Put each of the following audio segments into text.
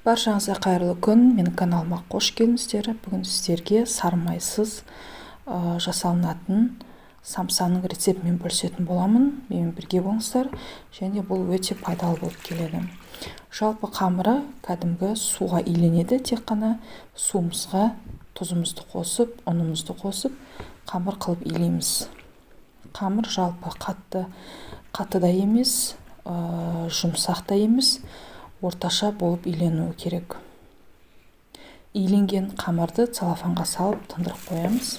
Баршаңызға қайырлы күн. Менің каналыма қош келдіңіздер. Бүгін сіздерге сарымайсыз жасалынатын самсаның рецептімен бөлісетін боламын. Менімен бірге болыңыздар. Және бұл өте пайдалы болып келеді. Жалпы қамыры кәдімгі суға иленеді. Тек қана суымызға тұзымызды қосып, ұнымызды қосып, қамыр қылып илейміз. Қамыр жалпы қатты да емес, жұмсақ та емес, орташа болып иленуі керек. Иленген қамырды целлофанға салып тындырып қоямыз.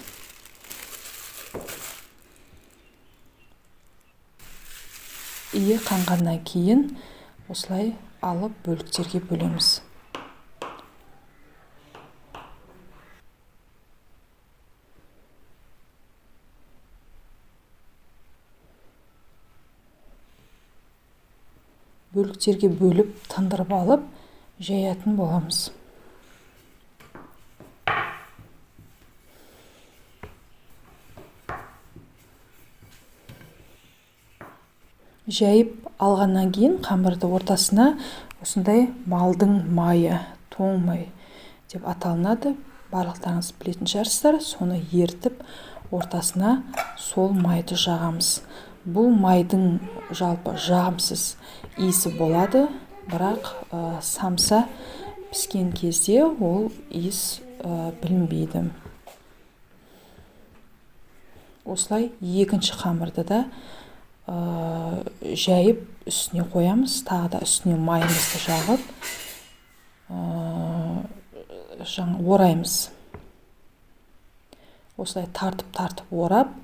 Иі қанғаннан кейін осылай алып бөліктерге бөлеміз. Бөліктерге бөліп, тындырып алып, жаятын боламыз. Жайып алғаннан кейін қамырды ортасына осындай малдың майы, тоң май деп аталынады. Барлықтарыңыз білетін шығарсыздар, соны ертіп ортасына сол майды жағамыз. Бұл майдың жалпы жағымсыз иісі болады, бірақ самса піскен кезде ол иіс білінбейді. Осылай екінші қамырды да жайып үстіне қоямыз. Тағы да үстіне майымызды жағып, ораймыз. Осылай тартып-тартып орап,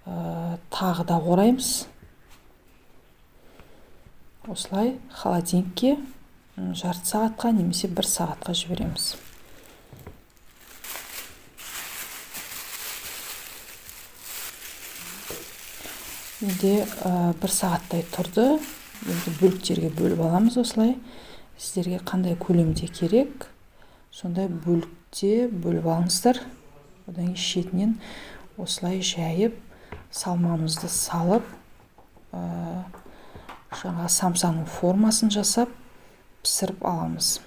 тағы да ораймыз. Осылай холодильникке жарты сағатқа немесе бір сағатқа жібереміз. Менде бір сағаттай тұрды. Енді бөліктерге бөліп аламыз осылай. Сіздерге қандай көлемде керек, сондай бөлікте бөліп алыңыздар. Одан кейін шетінен осылай жайып, салмамызды салып, жаңа самсаның формасын жасап, пісіріп аламыз.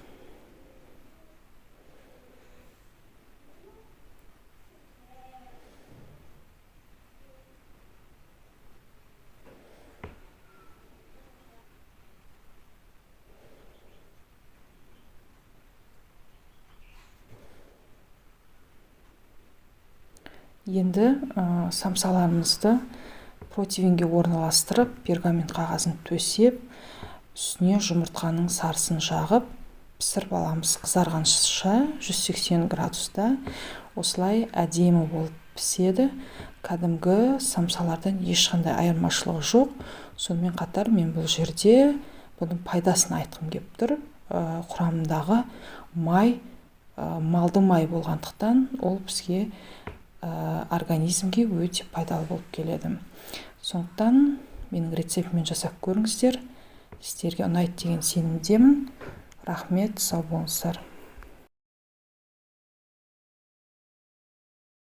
Енді самсаларымызды противенге орналастырып, пергамент қағазын төсеп, үстіне жұмыртқаның сарысын жағып, пісіріп аламыз. Қызарғанша 180 градуста осылай әдемі болып піседі. Кәдімгі самсалардан ешқандай айырмашылығы жоқ. Сонымен қатар мен бұл жерде бұның пайдасын айтқым келіп тұр. Құрамындағы май, малдың майы болғандықтан ол бізге организмге өте пайдалы болып келеді. Сондықтан менің рецептіммен жасап көріңіздер. Сіздерге ұнайды деген сенімдемін. Рахмет, сау болыңыздар.